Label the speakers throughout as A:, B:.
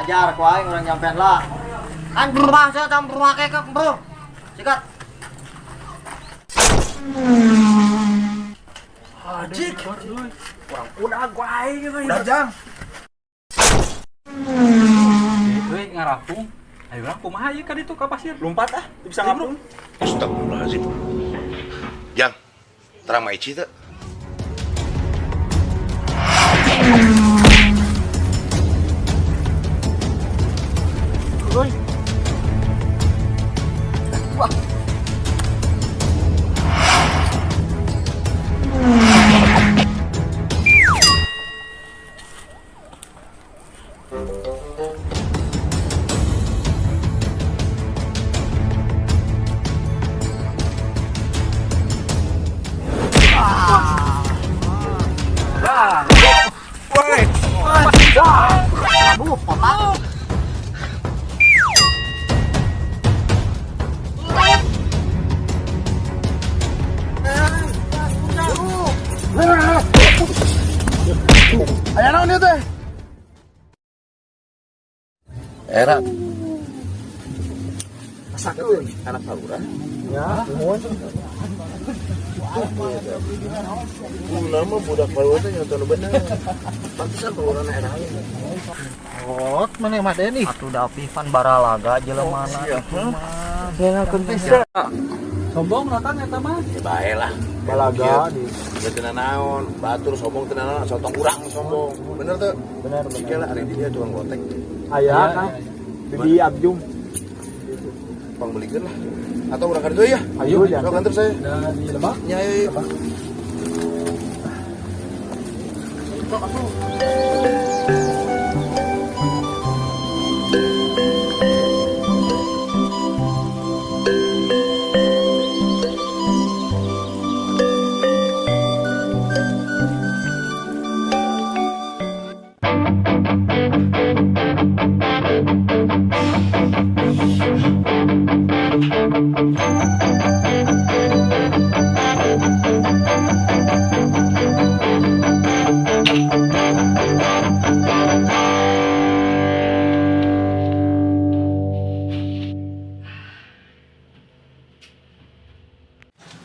A: Ajar ku aing urang nyampean lah. Kan berubah saya campur make ke, Bro. Sikat.
B: Anjing. Urang udah gua aing euy.
C: Udah jang.
D: Euy, ngarapung. Ayo urang kumaha ieu ka ditu ka pasir?
C: Lompat ah, bisa ngapung.
E: Astagfirullahaladzim. Jang, terang mah Ici teu?
A: Woi. Wah.
C: Woi.
A: Aduh, otak.
C: Aya naon ieu teh?
E: Era.
C: Masakeun anak palura. Ya, nuhun.
E: Nama budak palura teh nyontoh nu bener. Pantesan palurana era.
A: Kolot mana mah Deni? Atuh da pisan baralaga jelema na itu mah.
C: Bisa.
D: Sombong rotan eta mah.
E: Ya bae lah.
C: Balaga di.
E: Ya teu naon, batur sombong teu naon, sotong urang sombong. Bener tuh?
C: Bener
E: Si kela ari di dia tukang gotek.
C: Aya kan. Bibi Abjum.
E: Pangbelikeun lah. Atau urang ka ditu ya?
C: Ayo,
E: Sok anter saya.
D: Da di lebak.
E: Nya ayo. Ayo.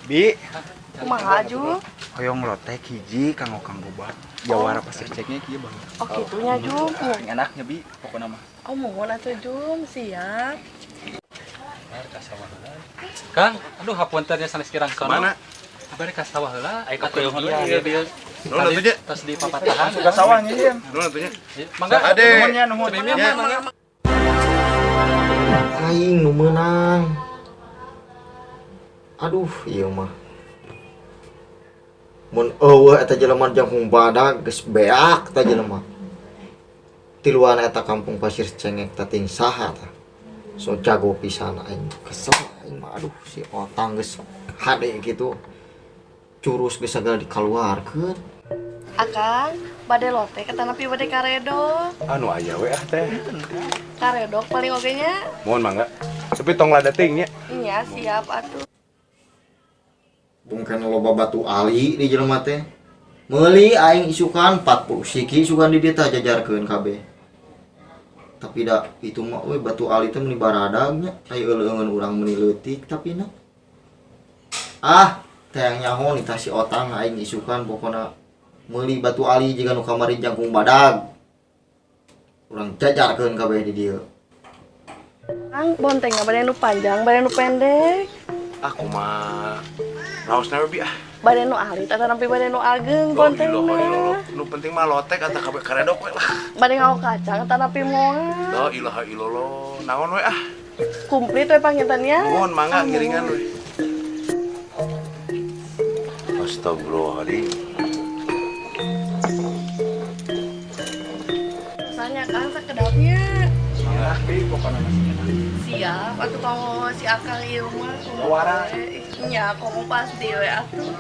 C: Bi,
F: Kumaha Jum?
C: hoyong lotek hiji kanggo Kang Boba. Jawara pasir ceknya kieu bang.
F: Oh kitunya Jum.
C: Enaknya Bi, pokokna mah.
F: Oh mohon atuh Jum, siap.
D: Ka sawah heula. Kang, aduh hapunten nya sanes kirang sono.
E: Kemana?
D: Abari ka sawah heula, aya ka
E: Oke,
D: tuyul
E: iya,
D: dia.
E: Nuhun atuh nya.
D: Tos di papatahan.
C: Suka sawahnya ieu.
E: Nuhun atuh nya.
D: Mangga.
E: Ade.
C: Nuhun nya, nuhun.
D: Cemimnya
E: Ya.
D: mangga.
A: Aing nu meunang. Aduh, ieu mah. Mun eueuh eta jelema jangkung badag geus beak eta jelema. Tiluan eta kampung pasir cengek teh ting saha tah. So jago pisan aing kesel aing mah aduh si otang geus hade kitu. Curus geus sagala dikaluarkeun.
F: Akang, bade lotek atanapi bade karedok.
E: Anu aya we ah teh.
F: Karedok paling oge nya.
E: Mohon mangga. Tapi tong lada teuing nya.
F: Nya siap atuh.
A: Bungkan loba batu ali di jelema teh. Meuli aing isukan 40 siki isukan di dieu tah jajarkeun kabeh. Tapi da itu mah euy batu ali teh meuni baradag nya, aya euleueungeun urang meuni leutik tapi na. Ah, teh nyaho nih tah si otang aing isukan pokona meuli batu ali jiga nu kamari jangkung badag. Urang jajarkeun kabeh di dieu.
F: Kang, bontengna bade nu panjang, bade nu pendek.
E: Ah kumaha. Raosna we Bi ah.
F: Bade nu alit atanapi bade nu ageng
E: La ilaha
F: bontengna.
E: illallah. Nu penting mah lotek atau kabeh karedok we lah.
F: Bade ngao kacang atanapi moal.
E: La ilaha illallah. Naon we ah.
F: Komplit we panginten nya.
E: Nuhun mangga ngiringan we. Astagfirullahaladzim.
F: Rasanya Kang sakedapnya.
C: Enak Bi, pokokna mah enak.
F: Siap atuh kanggo si Akang ieu mah.
C: Jawara.
F: Nya komo pasti we atuh.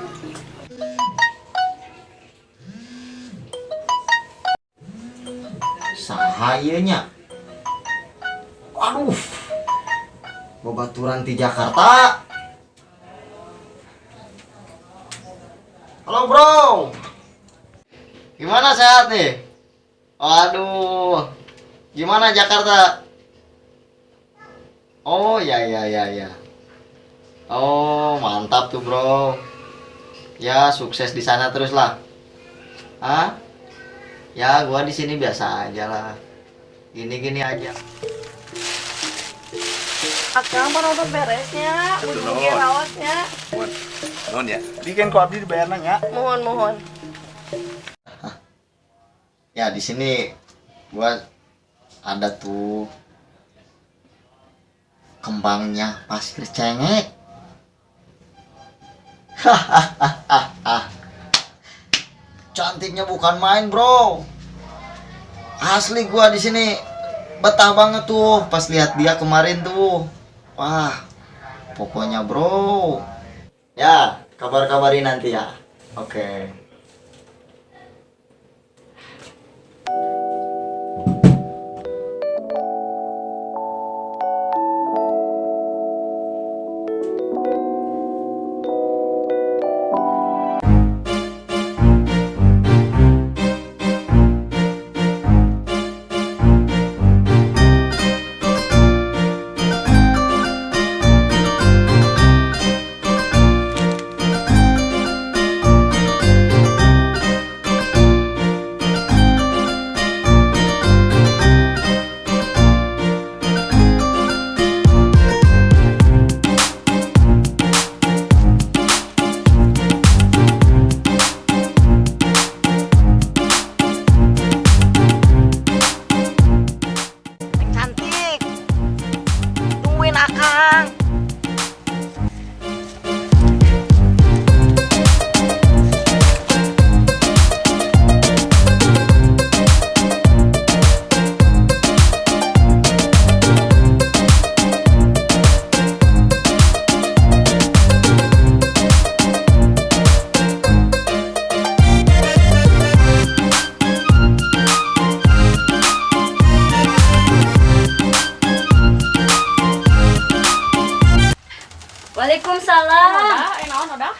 A: Saha ieu nya? Aduh. Babaturan ti Jakarta. Halo bro. Gimana sehat nih? Waduh. Gimana Jakarta? Oh ya ya ya ya. Oh mantap tuh bro. Ya sukses di sana terus lah. Hah? Ya gua di sini biasa aja lah. Gini-gini aja.
F: Akang penonton beresnya, ujungnya rawatnya.
C: Nuhun ya. Di kan ku abdi dibayarna nya.
F: Mohon mohon.
A: Ya di sini gua ada tuh kembangnya pasir cengek. Hahaha. Cantiknya bukan main, bro. Asli gua di sini betah banget tuh pas lihat dia kemarin tuh. Wah, pokoknya bro. Ya, kabar-kabarin nanti ya. Oke.
G: Cantik. Tungguin Akang.
H: Waalaikumsalam.
I: Odah, naon odah?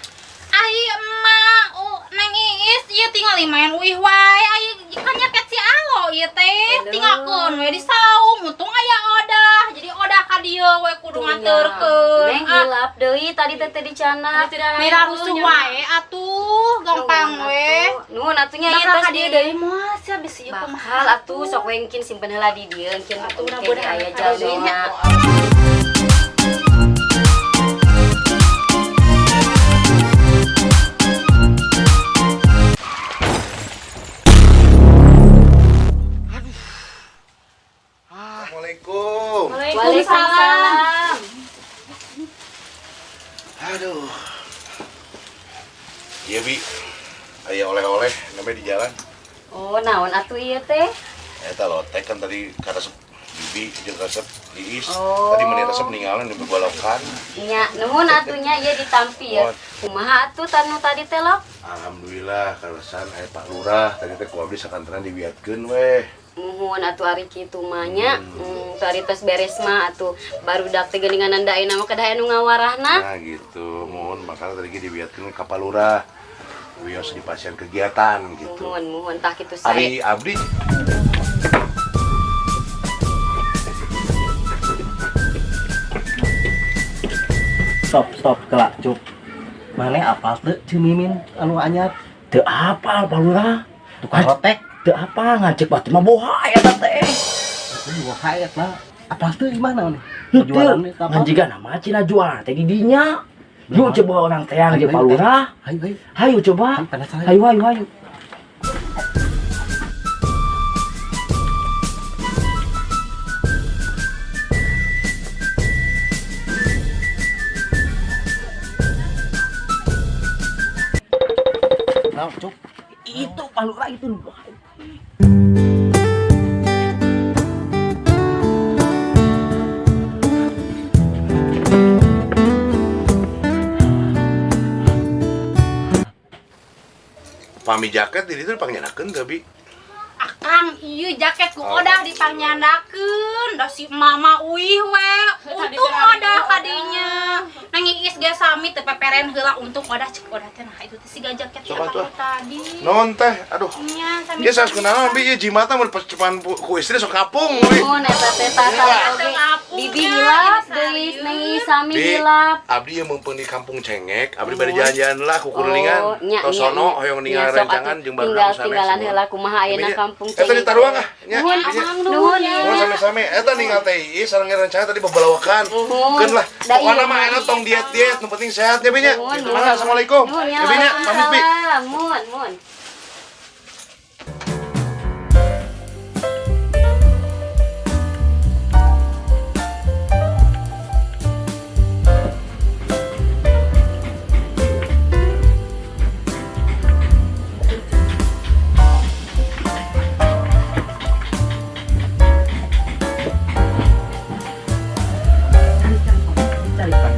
I: Ai emak, Neng Iis ieu tingali main uih wae. Ai kan nyaket si Alo ieu teh. Tinggalkeun we di saung, untung aya odah. Jadi odah ka dieu we kudu ngateurkeun.
H: Neng hilap deui tadi teh teh dicana.
I: Mira rusuh wae atuh, gampang we.
H: Nuhun atuh nya ieu
I: Bakal
H: tos
I: ka dieu deui moal sia bisi ieu kumaha.
H: Bakal atuh sok we engkin simpen heula di dieu engkin
I: Atuh
H: engkin
I: mudah-mudahan
H: aya
I: ka dieu deui nya.
H: jalma.
E: Assalamualaikum.
H: Waalaikumsalam.
E: Aduh. Iya, Bi. Aya oleh-oleh namanya di jalan.
H: Oh, naon atuh ieu teh?
E: Eta lotek kan tadi karesep Bibi jeung resep Iis.
H: Oh.
E: Tadi meni resep ninggalan di bebalokan.
H: Nya, nuhun atuh nya ieu ditampi ya. Kumaha atuh tanu tadi teh lok?
E: Alhamdulillah kaleresan aya Pak Lurah tadi teh ku abdi sakantenan diwiatkeun weh.
H: Muhun atuh ari kitu mah nya. Tuh ari tos beres mah atuh barudak teh geuningan da ayeuna mah kedah anu ngawarahna.
E: Nah gitu, mohon makanya tadi ge diwiatkeun ka Pak Lurah. Wios di pasien kegiatan gitu.
H: Muhun muhun tah kitu sae.
E: Ari abdi
B: Stop stop kelak cuk. Maneh apal teu Ceu Mimin anu anyar?
J: Teu apal Pak Lurah.
B: Tukang rotek.
J: Teu apal ngajek batu mah boha eta teh.
B: Wah eta. Apal teu gimana nih?
J: Henteu.
B: Jualan nih apa?
J: Ngan jiga nama cina jualan teh di dinya. Yuk coba orang teang
B: Ayo,
J: jeung Pak
B: ayo,
J: Lurah.
B: Hayu hayu.
J: Hayu coba.
B: Hayu, penasaran.
J: Hayu hayu hayu.
B: Nah, cuk.
J: Itu Pak Lurah itu.
E: Pami jaket di ditu dipangnyandakeun teu, Bi?
I: Akang, ieu jaket ku odah dipangnyandakeun, da si mama uih we. Untung odah kadinya. Neng Iis Iis ge sami teu peperen heula, untung Odah cek Odah teh, nah itu teh siga jaket si
E: Sok atuh.
I: Akang tadi.
E: Non teh, aduh.
I: Nya, sami.
E: Ieu sanes kunaon bi, ieu jimatna mun percepatan ku istri sok kapung we.
H: Mun eta teh tata oge. Bibi hilap deui, Neng Iis sami
E: Bi,
H: hilap.
E: Abdi yang mumpung di kampung cengek, abdi bade jalan-jalan lah ku kurulingan.
H: Oh, nya,
E: Tos
H: nya,
E: sono
H: nya.
E: hoyong
H: Nya,
E: ninggal
H: sok
E: rencangan
H: atuh
E: jeung barudak
H: tinggal
E: nu sanes.
H: tinggalan heula kumaha ayeuna kampung
E: Eta di taruang ah, nya.
H: Nuhun,
E: Nya.
H: nuhun ya.
E: Nuhun sami-sami. Eta ninggal teh Iis sareng rencana tadi bebalawakan.
H: Nuhun.
E: Keun lah.
H: Da
E: Pokona
H: iya,
E: mah ayeuna tong diet-diet, nu penting sehat nya bi nya.
H: Nuhun, nuhun.
E: Mangga, assalamualaikum.
H: Nuhun ya,
E: Ya bi nya, pamit bi.
H: waalaikumsalam. Muhun, muhun.
J: Cari pan.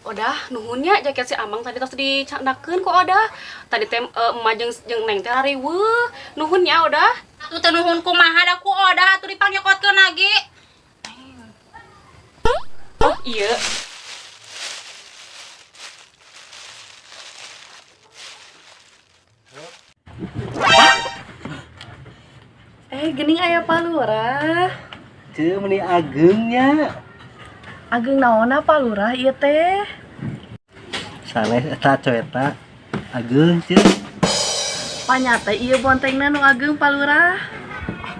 F: Odah, nuhunnya jaket si Amang tadi tos dicandakeun ku Odah. Tadi teh emak jeung jeung Neng teh rariweuh. Nuhun nya Odah.
I: Atuh teu nuhun kumaha, da ku Odah atuh dipangyokotkeun lagi.
F: Oh, iya. Eh, gening aya Pak Lurah.
B: Ceu, meni ageungnya.
F: Ageng naonna Pak Lurah ieu teh?
B: Sanes eta coeta ageung, ceu.
F: Panyata ieu bontengna nu ageng, Pak Lurah.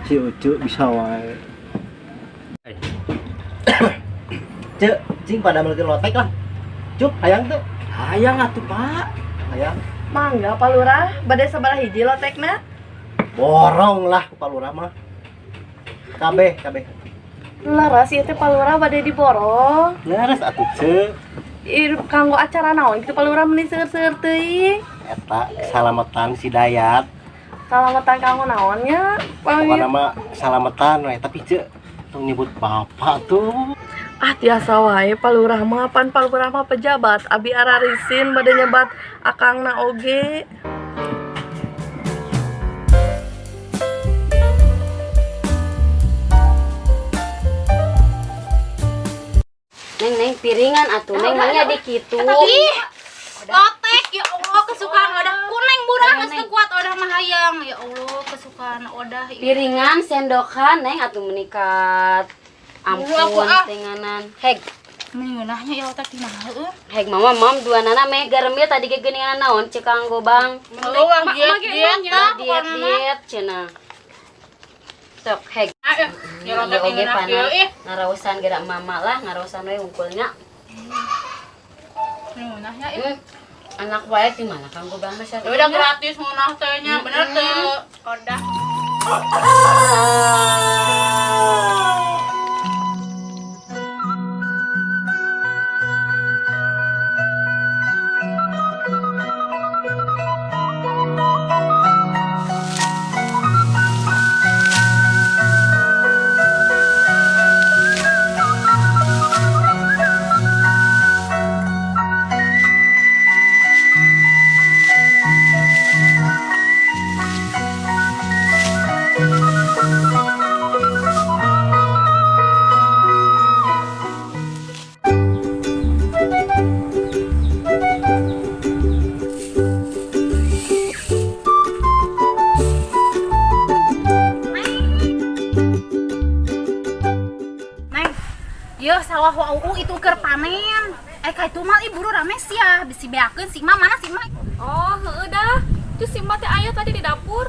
B: Si Ucu bisa wae. Ceu, cing pada melkeun lotek lah. Cup, hayang teu? Hayang atuh, Pak. Hayang.
F: Mangga Pak Lurah, bade sabaraha hiji lotekna?
B: Borong lah ku Pak Lurah mah. Kabeh, kabeh.
F: Laras ieu teh Pak Lurah bade diborong.
B: Leres atuh, Ceu.
F: Ieu kanggo acara naon kitu Pak Lurah meni seueur-seueur teuing?
B: Eta keselamatan si Dayat.
F: Salamatan kanggo naonnya?
B: Pokoknya mah salamatan we, tapi ceu tong nyebut bapak tuh.
F: Ah, tiasa wae Pak Lurah mah, pan Pak Lurah mah pejabat, abi ararisin bade nyebat akangna oge.
H: Neng, Neng, piringan atuh Neng, manya di kitu.
I: Ih, lotek ya Allah kesukaan Odah. Ku Neng burang geus teu kuat Odah mah hayang. Ya Allah kesukaan Odah. Ih.
H: Piringan, sendokan, Neng atuh menikat.
I: Buru aku,
H: Ampun,
I: ah.
H: tenganan. Heg,
I: Meni ngeunahnya ya lotek di mana heueuh.
H: Heg mama mam dua nana meh garam ya tadi ge geuningan naon cek kanggo Bang.
I: Lu ah diet diet tah
H: Diet
I: pokona mah.
H: diet cenah. Sok heg.
I: Ah, eh, ya lotek
H: Ieu oge
I: ngeunah
H: panan.
I: kieu ih.
H: Ngaraosan gerak mama lah, ngaraosan we hungkulnya.
I: Ngeunahnya ih.
H: Anak wae di mana kanggo Bang mah
I: Ya udah gratis ngeunah teh nya, bener teu? Odah. Neng, yeuh sawah wau itu keur panen. Eh ka itu mah ih buru rame sia, bisi beakeun si Ma, mana si Ma?
F: Oh, heueuh dah. Itu si Ma teh aya tadi di dapur.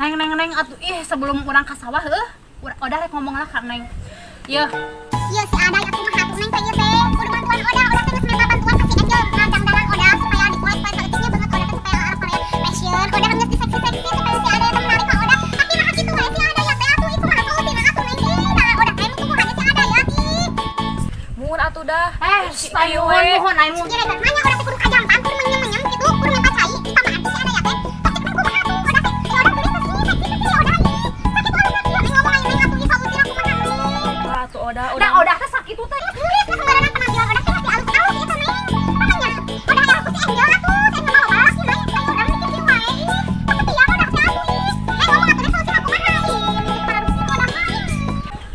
I: Neng neng neng atuh ih sebelum urang ka sawah heueuh, Odah rek ngomong lah ka Neng. Yeuh,
K: Ieu si Aday atuh mah hatur Neng teh ieu teh. Kudu bantuan Odah, Odah teh geus minta bantuan ka si Angel ngajang-dangan Odah supaya dikulek supaya saeutiknya banget Odah teh supaya arah Korea fashion. Odah geus diseksi-seksi supaya si Aday teh menarik ka Odah. Tapi nah kitu wae si Aday ya teh atuh ih kumaha solusi atuh Neng ih. Nah Odah teh tunggu hanya si Aday ya ih.
F: Mun atuh dah.
I: Eh
F: Ayo we.
I: Nuhun aing.
K: Kira teh manya urang teh kudu kajampang, kudu menyem-menyem kitu, kudu minta cai, ditamaan si Adaya teh. Sakit mah kumaha atuh odah teh. Si odah geulis teh sih, sakit teh si odah ieu. Sakit odah teh. Neng ngomong aing neng atuh ieu sausina kumaha neng.
F: Wah, atuh odah
I: Da
F: odah.
I: odah teh sakitu teh.
K: Geus geus sembarangan penampilan odah teh masih alus-alus ieu teh neng. Makanya odah aya ku si Angel atuh, si Angel mah loba sih neng. Ayo urang mikir kieu wae ih. Kesepian odah teh atuh ih. Neng ngomong atuh neng sausina kumaha ih. Pararusi odah mah ih.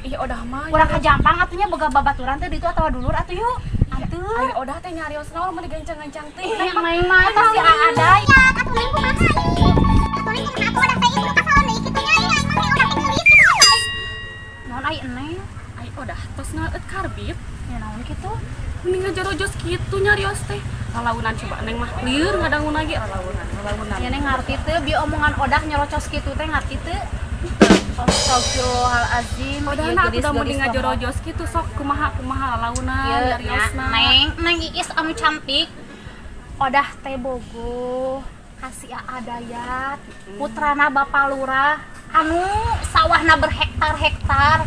F: Ih odah mah.
I: Urang kajampang atunya boga babaturan teh ditu atawa dulur atuh yuk. Atuh.
F: Ayo odah teh nyarios naon mun digancang-gancang teh.
I: Ih, neng mah eta si Aada.
K: Ya, atuh neng kumaha ih. Atuh neng kumaha atuh odah teh ieu kudu ka salon deui kitu nya ih aing mah odah teh geulis kitu nya.
I: Naon ai neng?
F: Ai odah tos ngaleut karbit.
I: Ya naon kitu?
F: Mending ngajorojos kitu nyarios teh. Lalaunan coba neng mah lieur ngadangun lagi lalaunan, lalaunan.
I: Ya neng ngarti teu bi omongan odah nyerocos kitu teh ngarti teu? Astagfirullahalazim.
F: Odah
I: Ieu
F: na atuh da
I: geulis-geulis
F: mending
I: lemot.
F: ngajorojos kitu sok kumaha kumaha lalaunan
I: Ieu nya
F: nyariosna.
I: neng, neng Iis anu cantik. Odah teh bogoh kasih Adayat, putrana Bapak Lurah anu sawahna berhektar-hektar.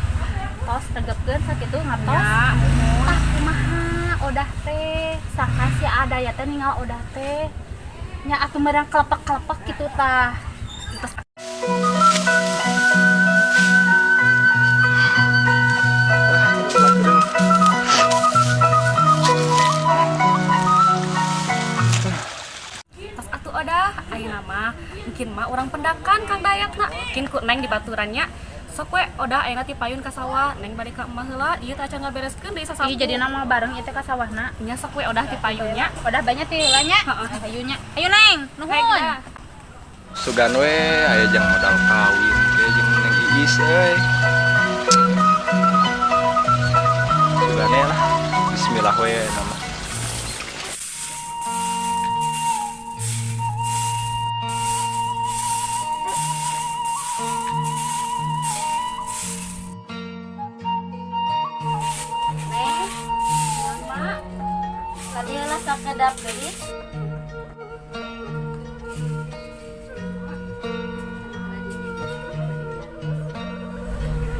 I: Tos regepkeun sakitu ngartos.
F: Ya, muhun.
I: Tah kumaha odah teh sangka si Adayat teh ningal odah teh nya atuh merang kelepek-kelepek kitu tah.
F: Tos atuh odah ayeuna mah mungkin mah urang pendakan Kang Dayatna. Mungkin ku neng di baturannya. Sok we odah ayeuna ti payun ka sawah, neng bade ka emah heula, ieu teh acan ngabereskeun deui sasapu.
I: Ih jadi nama bareng ieu teh ka sawahna.
F: Nya sok we odah ti payunnya.
I: Odah banyak ti heula nya.
F: Heeh.
I: Ayo nya. Ayo neng, nuhun.
F: Baik, dah.
C: Sugan we aya jang modal kawin ke jeung Neng Iis euy. Sugane lah. Bismillah we nama.
H: Neng, naon mak? Kadieu lah sakedap geulis.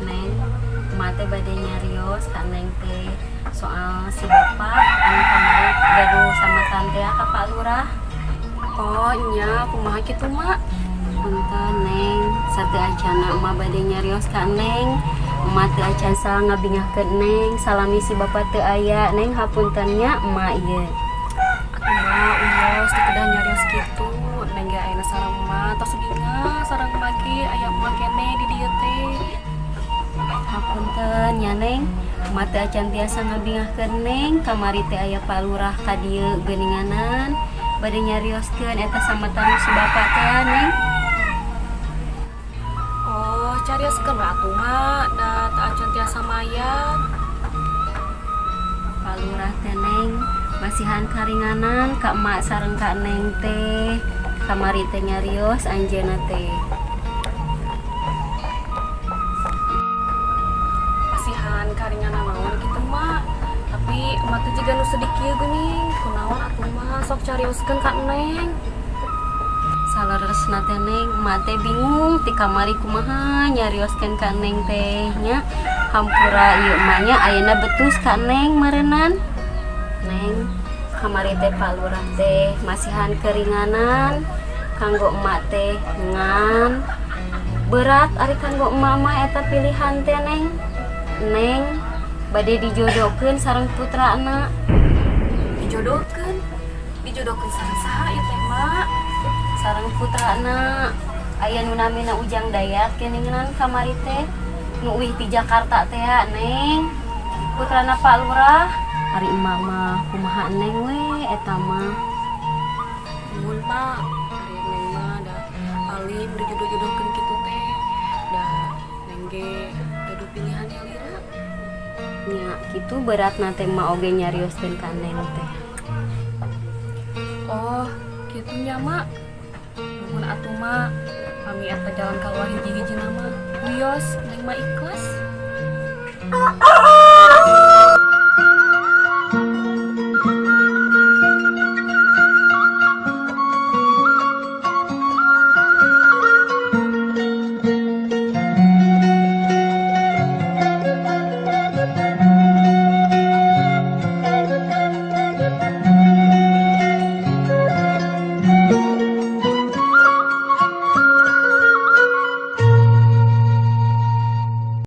H: Neng, emak teh bade nyarios ka Neng teh soal si bapak anu kamari gaduh sama tante ka Pak Lurah.
F: Oh nya kumaha kitu mak?
H: Punten Neng, sateu acana emak bade nyarios ka Neng. Emak teu acan salah ngabingahkeun Neng, salami si bapak teu aya. Neng hapunten nya emak ieu.
F: Atuh mak uyos teu kedah nyarios kitu. Neng ge ayeuna sareng emak tos bingah sareng emak ge aya emak keneh di dieu teh.
H: Hapunten nya Neng, emak teu acan tiasa ngabingahkeun Neng, kamari teh aya Pak Lurah ka dieu geuninganan. Bade nyarioskeun eta sama tamu si bapak teh Neng.
F: Oh, carioskeun we atuh mak, da teu acan tiasa mayar.
H: Pak Lurah teh Neng, masihan karinganan ka emak sareng ka Neng teh. Kamari teh nyarios anjeunna teh.
F: Masihan karinganan naon kitu mak. Tapi emak teh jiga nu sedih kieu geuning. Kunaon atuh mak sok carioskeun ka Neng.
H: Saleresna teh Neng, emak teh bingung ti kamari kumaha nyarioskeun ka Neng teh nya. Hampura ieu emak nya ayeuna betus ka Neng meureunnan. Neng, kamari teh Pak Lurah teh masihan keringanan kanggo emak teh ngan berat ari kanggo emak mah eta pilihan teh Neng. Neng bade dijodohkeun sareng putrana.
F: Dijodohkeun? Dijodohkeun sareng saha ieu teh mak?
H: Sareng putrana aya nu namina Ujang Dayat geuningan kamari teh nu uih ti Jakarta teh Neng. Putrana Pak Lurah. Ari emak mah kumaha Neng we eta mah.
F: Mun mak, ari Neng mah da alim dijodoh-jodohkeun kitu teh. Da Neng ge gaduh pilihan yang lira.
H: Nya kitu beratna teh emak oge nyarioskeun ka Neng teh.
F: Oh, kitu nya mak. Nuhun atuh mak, pami eta jalan kaluar hiji-hiji mah. Wios, Neng mah ikhlas.